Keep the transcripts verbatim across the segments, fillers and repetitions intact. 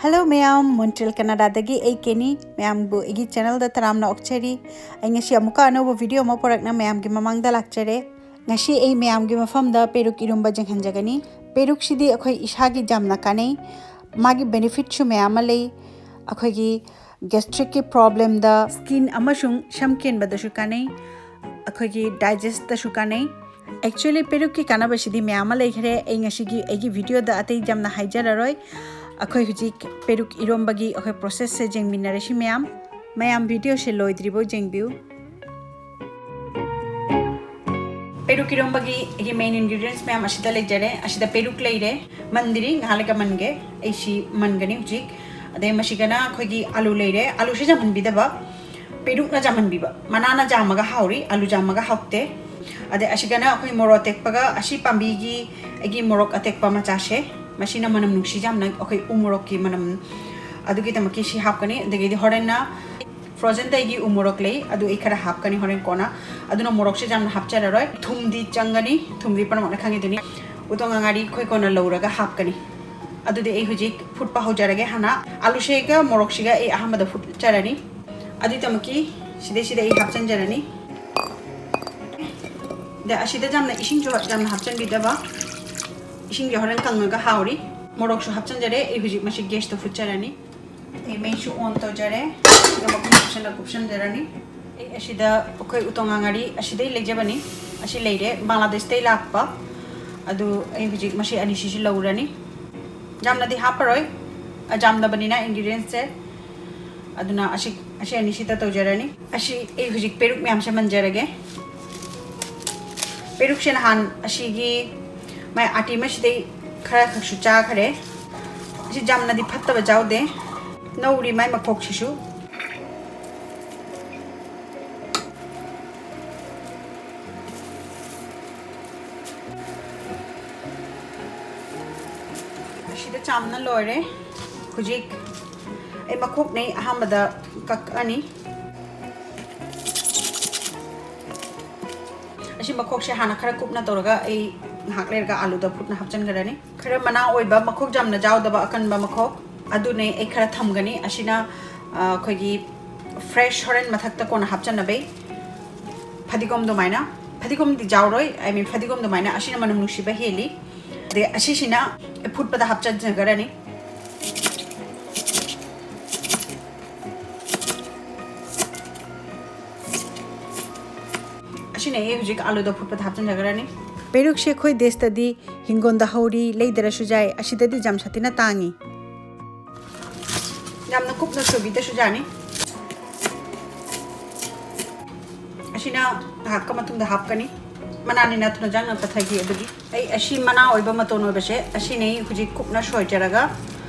Hello ꯃꯌꯥꯝ, Montreal ꯀꯅꯥꯗꯥꯗꯒꯤ ꯑꯩ ꯀꯦꯅꯤ꯫ ꯃꯌꯥꯝꯕꯨ ꯑꯩꯒꯤ ꯆꯦꯅꯦꯜꯗ ꯇꯔꯥꯝꯅ ꯑꯣꯛꯆꯔꯤ꯫ ꯑꯩ ꯉꯁꯤ ꯑꯃꯨꯛꯀ ꯑꯅꯧꯕ ꯚꯤꯗꯤꯑꯣ ꯑꯃ ꯄꯨꯔꯛꯅ ꯃꯌꯥꯝꯒꯤ ꯃꯃꯥꯡꯗ ꯂꯥꯛꯆꯔꯦ꯫ ꯉꯁꯤ ꯑꯩ ꯃꯌꯥꯝꯒꯤ ꯃꯐꯝꯗ ꯄꯦꯔꯨꯛ ꯏꯔꯣꯝꯕ ꯌꯦꯡꯍꯟꯖꯒꯅꯤ꯫ ꯄꯦꯔꯨꯛꯁꯤꯗꯤ ꯑꯩꯈꯣꯏ ꯏꯁꯥꯒꯤ ꯌꯥꯝꯅ ꯀꯥꯟꯅꯩ꯫ ꯃꯥꯒꯤ ꯕꯦꯅꯤꯐꯤꯠꯁꯨ ꯃꯌꯥꯝ ꯑꯃ ꯂꯩ꯫ ꯑꯩꯈꯣꯏꯒꯤ ꯒꯦꯁꯇ꯭ꯔꯤꯛꯀꯤ ꯄ꯭ꯔꯣꯕ꯭ꯂꯦꯝꯗ, ꯁ꯭ꯀꯤꯟ ꯑꯃꯁꯨꯡ ꯁꯝ ꯀꯦꯟꯕꯗꯁꯨ ꯀꯥꯟꯅꯩ꯫ ꯑꯩꯈꯣꯏꯒꯤ ꯗꯥꯏꯖꯦꯁꯇꯁꯨ ꯀꯥꯟꯅꯩ꯫ ꯑꯦꯛꯆꯨꯋꯦꯂꯤ ꯄꯦꯔꯨꯛꯀꯤ ꯀꯥꯟꯅꯕꯁꯤꯗꯤ ꯃꯌꯥꯝ ꯑꯃ ꯂꯩꯈ꯭ꯔꯦ꯫ ꯑꯩ ꯉꯁꯤꯒꯤ ꯑꯩꯒꯤ ꯚꯤꯗꯤꯑꯣꯗ ꯑꯇꯩ ꯌꯥꯝꯅ ꯍꯥꯏꯖꯔꯔꯣꯏ꯫ ꯑꯩꯈꯣꯏ ꯍꯧꯖꯤꯛ ꯄꯦꯔꯨꯛ ꯏꯔꯣꯝꯕꯒꯤ ꯑꯩꯈꯣꯏ ꯄ꯭ꯔꯣꯁꯦꯁꯁꯦ ꯌꯦꯡꯃꯤꯟꯅꯔꯁꯤ ꯃꯌꯥꯝ꯫ ꯃꯌꯥꯝ ꯚꯤꯗꯤꯑꯣꯁꯦ ꯂꯣꯏꯗ꯭ꯔꯤꯐꯥꯎ ꯌꯦꯡꯕꯤꯌꯨ꯫ ꯄꯦꯔꯨꯛ ꯏꯔꯣꯝꯕꯒꯤ ꯑꯩꯒꯤ ꯃꯦꯟ ꯏꯟꯒ꯭ꯔꯤꯗꯤꯌꯦꯟꯁ ꯃꯌꯥꯝ ꯑꯁꯤꯗ ꯂꯩꯖꯔꯦ꯫ ꯑꯁꯤꯗ ꯄꯦꯔꯨꯛ ꯂꯩꯔꯦ, ꯃꯟꯗ꯭ꯔꯤ, ꯉꯥꯏꯍꯥꯛ ꯂꯩꯒ ꯃꯟꯒꯦ꯫ ꯑꯩ ꯁꯤ ꯃꯟꯒꯅꯤ ꯍꯧꯖꯤꯛ꯫ ꯑꯗꯩ ꯃꯁꯤꯒꯅ ꯑꯩꯈꯣꯏꯒꯤ ꯑꯥꯂꯨ ꯂꯩꯔꯦ꯫ ꯑꯥꯂꯨꯁꯤ ꯆꯥꯝꯍꯟꯕꯤꯗꯕ, ꯄꯦꯔꯨꯛꯅ ꯆꯥꯝꯍꯟꯕꯤꯕ꯫ ꯃꯅꯥꯅ ꯆꯥꯝꯃꯒ ꯍꯥꯎꯔꯤ, ꯑꯥꯂꯨ ꯆꯥꯝꯃꯒ ꯍꯥꯎꯇꯦ꯫ ꯑꯗꯩ ꯑꯁꯤꯒꯅ ꯑꯩꯈꯣꯏ ꯃꯣꯔꯣꯛ ꯑꯇꯦꯛꯄꯒ, ꯑꯁꯤ ꯄꯥꯝꯕꯤꯒꯤ ꯑꯩꯒꯤ ꯃꯣꯔꯣꯛ ꯑꯇꯦꯛꯄ ꯃꯆꯥꯁꯦ, ꯃꯁꯤꯅ ꯃꯅꯝ ꯅꯨꯡꯁꯤ ꯌꯥꯝꯅ, ꯑꯩꯈꯣꯏ ꯎ ꯃꯣꯔꯣꯛꯀꯤ ꯃꯅꯝ꯫ ꯑꯗꯨꯒꯤꯗꯃꯛꯀꯤ ꯁꯤ ꯍꯥꯞꯀꯅꯤ꯫ ꯑꯗꯒꯤꯗꯤ ꯍꯣꯔꯦꯟꯅ ꯐ꯭ꯔꯣꯖꯟꯗ ꯑꯩꯒꯤ ꯎ ꯃꯣꯔꯣꯛ ꯂꯩ, ꯑꯗꯨ ꯑꯩ ꯈꯔ ꯍꯥꯞꯀꯅꯤ ꯍꯣꯔꯦꯟ ꯀꯣꯟꯅ꯫ ꯑꯗꯨꯅ ꯃꯣꯔꯣꯛꯁꯦ ꯌꯥꯝꯅ ꯍꯥꯞꯆꯔꯔꯣꯏ꯫ ꯊꯨꯝꯗꯤ ꯆꯪꯒꯅꯤ, ꯊꯨꯝꯗꯤ ꯄꯨꯝꯅꯃꯛꯅ ꯈꯪꯉꯤꯗꯨꯅꯤ꯫ ꯎꯇꯣꯡ ꯉꯥꯔꯤ ꯑꯩꯈꯣꯏ ꯀꯣꯟꯅ ꯂꯧꯔꯒ ꯍꯥꯞꯀꯅꯤ꯫ ꯑꯗꯨꯗꯤ ꯑꯩ ꯍꯧꯖꯤꯛ ꯐꯨꯠꯄ ꯍꯧꯖꯔꯒꯦ꯫ ꯍꯥꯟꯅ ꯑꯥꯂꯨꯁꯤꯒ ꯃꯣꯔꯣꯛꯁꯤꯒ ꯑꯩ ꯑꯍꯥꯟꯕꯗ ꯐꯨꯠꯆꯔꯅꯤ꯫ ꯑꯗꯨꯒꯤꯗꯃꯛꯀꯤ ꯁꯤꯗꯩꯁꯤꯗ ꯑꯩ ꯍꯥꯞꯆꯤꯟꯖꯔꯅꯤ꯫ ꯑꯗ ꯑꯁꯤꯗ ꯌꯥꯝꯅ ꯏꯁꯤꯡꯁꯨ ꯌꯥꯝꯅ ꯍꯥꯞꯆꯤꯟꯕꯤꯗꯕ, ꯏꯁꯤꯡꯁꯦ ꯍꯣꯔꯦꯟ ꯀꯪꯉꯒ ꯍꯥꯎꯔꯤ꯫ ꯃꯣꯔꯣꯛꯁꯨ ꯍꯥꯞꯆꯤꯟꯖꯔꯦ꯫ ꯑꯩ ꯍꯧꯖꯤꯛ ꯃꯁꯤ ꯒꯦꯁꯇ ꯐꯨꯠꯆꯔꯅꯤ꯫ ꯑꯩ ꯃꯩꯁꯨ ꯑꯣꯟ ꯇꯧꯖꯔꯦ꯫ ꯑꯗꯨꯒ ꯃꯈꯨꯝ ꯀꯨꯞꯁꯟꯅ ꯀꯨꯞꯁꯟꯖꯔꯅꯤ꯫ ꯑꯩ ꯑꯁꯤꯗ ꯑꯩꯈꯣꯏ ꯎꯇꯣꯡ ꯉꯥꯔꯤ ꯑꯁꯤꯗꯩ ꯂꯩꯖꯕꯅꯤ꯫ ꯑꯁꯤ ꯂꯩꯔꯦ, ꯕꯪꯒ꯭ꯂꯥꯗꯦꯁꯇꯩ ꯂꯥꯛꯄ꯫ ꯑꯗꯨ ꯑꯩ ꯍꯧꯖꯤꯛ ꯃꯁꯤ ꯑꯅꯤꯁꯤꯁꯨ ꯂꯧꯔꯅꯤ꯫ ꯌꯥꯝꯅꯗꯤ ꯍꯥꯞꯄꯔꯣꯏ, ꯑ, ꯌꯥꯝꯗꯕꯅꯤꯅ ꯏꯟꯒ꯭ꯔꯤꯗꯤꯌꯦꯟꯁꯁꯦ꯫ ꯑꯗꯨꯅ ꯑꯁꯤ, ꯑꯁꯤ ꯑꯅꯤꯁꯤꯗ ꯇꯧꯖꯔꯅꯤ꯫ ꯑꯁꯤ ꯑꯩ ꯍꯧꯖꯤꯛ ꯄꯦꯔꯨꯛ ꯃꯌꯥꯝꯁꯦ ꯃꯟꯖꯔꯒꯦ꯫ ꯄꯦꯔꯨꯛꯁꯦ ꯅꯍꯥꯟ ꯑꯁꯤꯒꯤ ꯃꯥꯏ ꯑꯥꯇꯤ ꯑꯃꯁꯤꯗꯩ ꯈꯔ ꯈꯛꯁꯨ ꯆꯥꯈꯔꯦ꯫ ꯑꯁꯤ ꯌꯥꯝꯅꯗꯤ ꯐꯠꯇꯕ ꯌꯥꯎꯗꯦ꯫ ꯅꯧꯔꯤ ꯃꯥꯏ ꯃꯈꯣꯛꯁꯤꯁꯨ꯫ ꯑꯁꯤꯗ ꯆꯥꯝꯅ ꯂꯣꯏꯔꯦ꯫ ꯍꯧꯖꯤꯛ ꯑꯩ ꯃꯈꯣꯛꯅꯦ ꯑꯍꯥꯟꯕꯗ ꯀꯛꯑꯅꯤ꯫ ꯑꯁꯤ ꯃꯈꯣꯛꯁꯦ ꯍꯥꯟꯅ ꯈꯔ ꯀꯨꯞꯅ ꯇꯧꯔꯒ ꯑꯩ ꯉꯥꯏꯍꯥꯛ ꯂꯩꯔꯒ ꯑꯥꯂꯨꯗ ꯐꯨꯠꯅ ꯍꯥꯞꯆꯤꯟꯈ꯭ꯔꯅꯤ꯫ ꯈꯔ ꯃꯅꯥ ꯑꯣꯏꯕ ꯃꯈꯣꯛ ꯌꯥꯝꯅ ꯌꯥꯎꯗꯕ ꯑꯀꯟꯕ ꯃꯈꯣꯛ꯫ ꯑꯗꯨꯅꯦ ꯑꯩ ꯈꯔ ꯊꯝꯒꯅꯤ꯫ ꯑꯁꯤꯅ ꯑ, ꯑꯩꯈꯣꯏꯒꯤ ꯐ꯭ꯔꯦꯁ ꯍꯣꯔꯦꯟ ꯃꯊꯛꯇ ꯀꯣꯟꯅ ꯍꯥꯞꯆꯟꯅꯕꯩ꯫ ꯐꯗꯤꯒꯣꯝ ꯑꯗꯨꯃꯥꯏꯅ, ꯐꯗꯤꯒꯣꯝꯗꯤ ꯌꯥꯎꯔꯣꯏ, ꯑꯥꯏ ꯃꯤꯟ ꯐꯗꯤꯒꯣꯝ ꯑꯗꯨꯃꯥꯏꯅ ꯑꯁꯤꯅ ꯃꯅꯝ ꯅꯨꯡꯁꯤꯕ ꯍꯦꯜꯂꯤ꯫ ꯑꯗꯩ ꯑꯁꯤꯁꯤꯅ ꯐꯨꯠꯄꯗ ꯍꯥꯞꯆꯟꯖꯈ꯭ꯔꯅꯤ꯫ ꯑꯁꯤꯅ ꯑꯩ ꯍꯧꯖꯤꯛ ꯑꯥꯂꯨꯗ ꯐꯨꯠꯄꯗ ꯍꯥꯞꯆꯤꯟꯖꯈ꯭ꯔꯅꯤ꯫ ꯄꯦꯔꯨꯛꯁꯦ ꯑꯩꯈꯣꯏ ꯗꯦꯁꯇꯗꯤ ꯍꯤꯡꯒꯣꯜꯗ ꯍꯧꯔꯤ, ꯂꯩꯗ꯭ꯔꯁꯨ ꯌꯥꯏ꯫ ꯑꯁꯤꯗꯗꯤ ꯌꯥꯝ ꯁꯥꯊꯤꯅ ꯇꯥꯡꯉꯤ꯫ ꯌꯥꯝꯅ ꯀꯨꯞꯅ ꯁꯣꯏꯕꯤꯗꯁꯨ ꯌꯥꯅꯤ꯫ ꯑꯁꯤꯅ ꯉꯥꯏꯍꯥꯛꯀ ꯃꯇꯨꯡꯗ ꯍꯥꯞꯀꯅꯤ꯫ ꯃꯅꯥꯅꯤꯅ ꯊꯨꯅ ꯆꯪꯅ ꯄꯠꯊꯒꯤ꯫ ꯑꯗꯨꯒꯤ ꯑꯩ ꯑꯁꯤ ꯃꯅꯥ ꯑꯣꯏꯕ ꯃꯇꯣꯟ ꯑꯣꯏꯕꯁꯦ ꯑꯁꯤꯅ ꯑꯩ ꯍꯧꯖꯤꯛ ꯀꯨꯞꯅ ꯁꯣꯏꯖꯔꯒ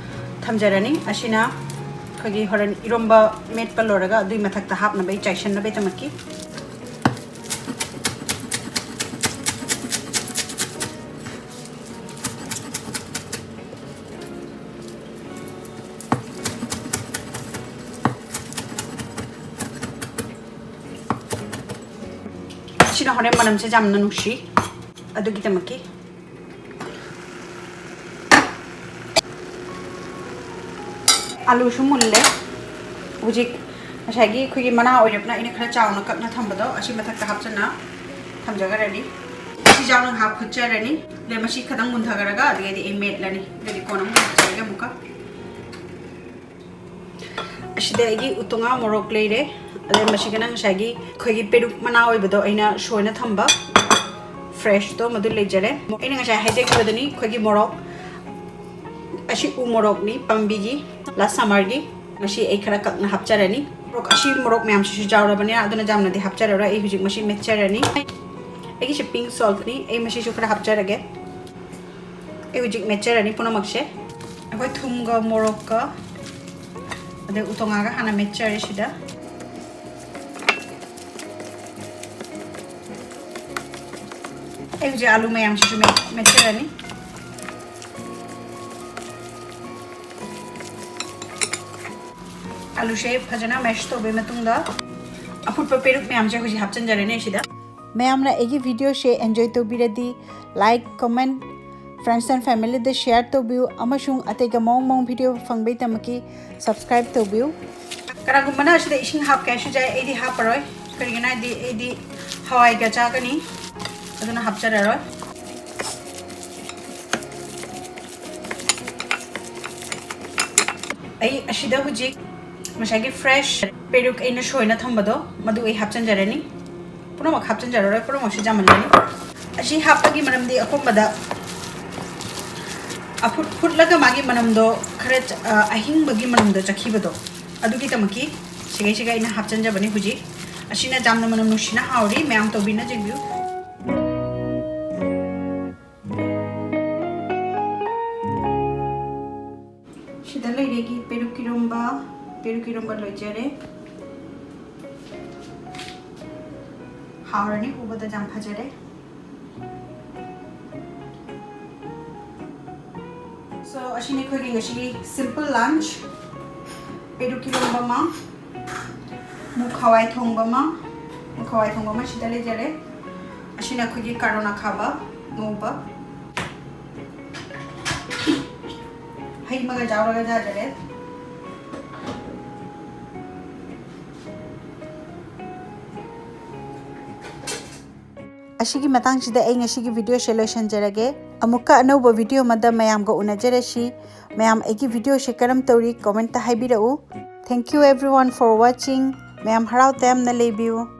ꯊꯝꯖꯔꯅꯤ꯫ ꯑꯁꯤꯅ ꯑꯩꯈꯣꯏꯒꯤ ꯍꯣꯔꯦꯟ ꯏꯔꯣꯝꯕ ꯃꯦꯠꯄ ꯂꯣꯏꯔꯒ ꯑꯗꯨꯒꯤ ꯃꯊꯛꯇ ꯍꯥꯞꯅꯕ ꯑꯩ ꯆꯥꯏꯁꯟꯅꯕꯒꯤꯗꯃꯛꯀꯤ꯫ ꯁꯤꯅ ꯍꯣꯔꯦꯟ ꯃꯅꯝꯁꯦ ꯌꯥꯝꯅ ꯅꯨꯡꯁꯤ, ꯑꯗꯨꯒꯤꯗꯃꯛꯀꯤ꯫ ꯑꯂꯨꯁꯨ ꯃꯨꯜꯂꯦ꯫ ꯍꯧꯖꯤꯛ ꯉꯁꯥꯏꯒꯤ ꯑꯩꯈꯣꯏꯒꯤ ꯃꯅꯥ ꯑꯣꯏꯔꯞꯅ ꯑꯩꯅ ꯈꯔ ꯆꯥꯎꯅ ꯀꯛꯅ ꯊꯝꯕꯗꯣ ꯑꯁꯤ ꯃꯊꯛꯇ ꯍꯥꯞꯆꯟꯅ ꯊꯝꯖꯈ꯭ꯔꯅꯤ꯫ ꯑꯁꯤ ꯌꯥꯎꯅ ꯉꯥꯏꯍꯥꯛ ꯐꯨꯠꯆꯔꯅꯤ꯫ ꯑꯗꯩ ꯃꯁꯤ ꯈꯤꯇꯪ ꯃꯨꯟꯊꯈ꯭ꯔꯒ ꯑꯗꯨꯗꯩꯗꯤ ꯑꯩ ꯃꯦꯠꯂꯅꯤ꯫ ꯑꯗꯨꯗꯤ ꯀꯣꯟꯅ ꯑꯃꯨꯛ ꯍꯥꯞꯆꯔꯒꯦ ꯑꯃꯨꯛꯀ꯫ ꯑꯁꯤꯗ ꯑꯩꯒꯤ ꯎꯇꯣꯡꯉꯥ ꯃꯣꯔꯣꯛ ꯂꯩꯔꯦ꯫ ꯑꯗꯩ ꯃꯁꯤꯒꯅ ꯉꯁꯥꯏꯒꯤ ꯑꯩꯈꯣꯏꯒꯤ ꯄꯦꯔꯨꯛ ꯃꯅꯥ ꯑꯣꯏꯕꯗꯣ ꯑꯩꯅ ꯁꯣꯏꯅ ꯊꯝꯕ ꯐ꯭ꯔꯦꯁꯇꯣ ꯃꯗꯨ ꯂꯩꯖꯔꯦ꯫ ꯑꯩꯅ ꯉꯁꯥꯏ ꯍꯥꯏꯖꯈꯤꯕꯗꯨꯅꯤ ꯑꯩꯈꯣꯏꯒꯤ ꯃꯣꯔꯣꯛ ꯑꯁꯤ ꯎ ꯃꯣꯔꯣꯛꯅꯤ ꯄꯥꯝꯕꯤꯒꯤ, ꯂꯥꯁ ꯁꯝꯃꯔꯒꯤ꯫ ꯃꯁꯤ ꯑꯩ ꯈꯔ ꯀꯛꯅ ꯍꯥꯞꯆꯔꯅꯤ꯫ ꯃꯣꯔꯣꯛ ꯑꯁꯤ ꯃꯣꯔꯣꯛ ꯃꯌꯥꯝꯁꯤꯁꯨ ꯌꯥꯎꯔꯕꯅꯤꯅ ꯑꯗꯨꯅ ꯌꯥꯝꯅꯗꯤ ꯍꯥꯞꯆꯔꯔꯣꯏ꯫ ꯑꯩ ꯍꯧꯖꯤꯛ ꯃꯁꯤ ꯃꯦꯠꯆꯔꯅꯤ꯫ ꯑꯩꯒꯤꯁꯦ ꯄꯤꯡ ꯁꯣꯜꯠꯅꯤ꯫ ꯑꯩ ꯃꯁꯤꯁꯨ ꯈꯔ ꯍꯥꯞꯆꯔꯒꯦ꯫ ꯑꯩ ꯍꯧꯖꯤꯛ ꯃꯦꯠꯆꯔꯅꯤ ꯄꯨꯝꯅꯃꯛꯁꯦ꯫ ꯑꯩꯈꯣꯏ ꯊꯨꯝꯒ ꯃꯣꯔꯣꯛꯀ ꯑꯗꯩ ꯎꯇꯣꯡꯉꯥꯒ ꯍꯥꯟꯅ ꯃꯦꯠꯆꯔꯦ ꯁꯤꯗ꯫ ꯑꯩ ꯍꯧꯖꯤꯛ ꯑꯥꯂꯨ ꯃꯌꯥꯝꯁꯤꯁꯨ ꯃꯦꯠ-, ꯃꯦꯠꯆꯔꯅꯤ꯫ ꯑꯥꯂꯨꯁꯦ ꯐꯖꯅ ꯃꯦꯁ ꯇꯧꯕꯤꯕ ꯃꯇꯨꯡꯗ ꯑꯐꯨꯠꯄ ꯄꯦꯔꯨꯛ ꯃꯌꯥꯝꯁꯦ ꯍꯧꯖꯤꯛ ꯍꯥꯞꯆꯤꯟꯖꯔꯅꯤ ꯁꯤꯗ꯫ ꯃꯌꯥꯝꯅ ꯑꯩꯒꯤ ꯚꯤꯗꯤꯑꯣꯁꯦ ꯑꯦꯟꯖꯣꯏ ꯇꯧꯕꯤꯔꯗꯤ like, comment, Friends and family ꯗ share ꯇꯧꯕꯤꯌꯨ ꯑꯃꯁꯨꯡ ꯑꯇꯩꯒ ꯃꯑꯣꯡ ꯃꯑꯣꯡ video ꯐꯪꯕꯩꯗꯃꯛꯀꯤ subscribe ꯇꯧꯕꯤꯌꯨ꯫ ꯀꯅꯥꯒꯨꯝꯕꯅ ꯑꯁꯤꯗ ꯏꯁꯤꯡ ꯍꯥꯞꯀꯦ ꯍꯥꯏꯁꯨ ꯌꯥꯏ, ꯑꯩꯗꯤ ꯍꯥꯞꯄꯔꯣꯏ꯫ ꯀꯔꯤꯒꯤꯅꯣ ꯍꯥꯏꯗꯤ ꯑꯩꯗꯤ ꯍꯋꯥꯏꯒ ꯆꯥꯒꯅꯤ, ꯑꯗꯨꯅ ꯍꯥꯞꯆꯔꯔꯣꯏ꯫ ꯑꯩ ꯑꯁꯤꯗ ꯍꯧꯖꯤꯛ ꯉꯁꯥꯏꯒꯤ fresh ꯄꯦꯔꯨꯛ ꯑꯩꯅ ꯁꯣꯏꯅ ꯊꯝꯕꯗꯣ, ꯃꯗꯨ ꯑꯩ ꯍꯥꯞꯆꯤꯟꯖꯔꯅꯤ꯫ ꯄꯨꯝꯅꯃꯛ ꯍꯥꯞꯆꯤꯟꯖꯔꯔꯣꯏ, ꯄꯨꯝꯅꯃꯛꯁꯨ ꯌꯥꯝꯃꯜꯂꯅꯤ꯫ ꯑꯁꯤ ꯍꯥꯞꯄꯒꯤ ꯃꯔꯝꯗꯤ ꯑꯀꯨꯝꯕꯗ ꯑꯐꯨꯠ ꯐꯨꯠꯂꯒ ꯃꯥꯒꯤ ꯃꯅꯝꯗꯣ ꯈꯔ ꯆ-, ꯑ, ꯑꯍꯤꯡꯕꯒꯤ ꯃꯅꯝꯗꯣ ꯆꯠꯈꯤꯕꯗꯣ, ꯑꯗꯨꯒꯤꯗꯃꯛꯀꯤ ꯁꯤꯒꯩꯁꯤꯒ ꯑꯩꯅ ꯍꯥꯞꯆꯤꯟꯖꯕꯅꯤ ꯍꯧꯖꯤꯛ꯫ ꯑꯁꯤꯅ ꯌꯥꯝꯅ ꯃꯅꯝ ꯅꯨꯡꯁꯤꯅ ꯍꯥꯎꯔꯤ, ꯃꯌꯥꯝ ꯇꯧꯕꯤꯅ ꯌꯦꯡꯕꯤꯌꯨ꯫ ꯁꯤꯗ ꯂꯩꯔꯦ ꯑꯩꯒꯤ ꯄꯦꯔꯨꯛ ꯏꯔꯣꯝꯕ꯫ ꯄꯦꯔꯨꯛ ꯏꯔꯣꯝꯕ ꯂꯣꯏꯖꯔꯦ꯫ ꯍꯥꯎꯔꯅꯤ, ꯎꯕꯗ ꯌꯥꯝ ꯐꯖꯔꯦ꯫ So, ꯑꯁꯤꯅꯤ ꯑꯩꯈꯣꯏꯒꯤ ꯉꯁꯤꯒꯤ simple lunch꯫ ꯄꯦꯔꯨꯛ ꯏꯔꯣꯝꯕ ꯑꯃ, ꯃꯨꯛ ꯍꯋꯥꯏ ꯊꯣꯡꯕ ꯑꯃ, ꯃꯨꯛ ꯍꯋꯥꯏ ꯊꯣꯡꯕ ꯑꯃ ꯁꯤꯗ ꯂꯩꯖꯔꯦ꯫ ꯑꯁꯤꯅ ꯑꯩꯈꯣꯏꯒꯤ ꯀꯥꯔꯣꯟ ꯑꯈꯥꯕ ꯉꯧꯕ꯫ ꯍꯩ ꯑꯃꯒ ꯌꯥꯎꯔꯒ ꯆꯥꯖꯔꯦ꯫ ꯑꯁꯤꯒꯤ ꯃꯇꯥꯡꯁꯤꯗ ꯑꯩ ꯉꯁꯤꯒꯤ videoꯁꯦ ꯂꯣꯏꯁꯤꯟꯖꯔꯒꯦ꯫ ꯑꯃꯨꯛꯀ ꯑꯅꯧꯕ video ꯑꯃꯗ ꯃꯌꯥꯝꯒ ꯎꯅꯖꯔꯁꯤ꯫ ꯃꯌꯥꯝ ꯑꯩꯒꯤ videoꯁꯦ ꯀꯔꯝ ꯇꯧꯔꯤ commentꯇ ꯍꯥꯏꯕꯤꯔꯛꯎ꯫ Thank you everyone for watching꯫ ꯃꯌꯥꯝ ꯍꯔꯥꯎ ꯇꯌꯥꯝꯅ ꯂꯩꯕꯤꯌꯨ꯫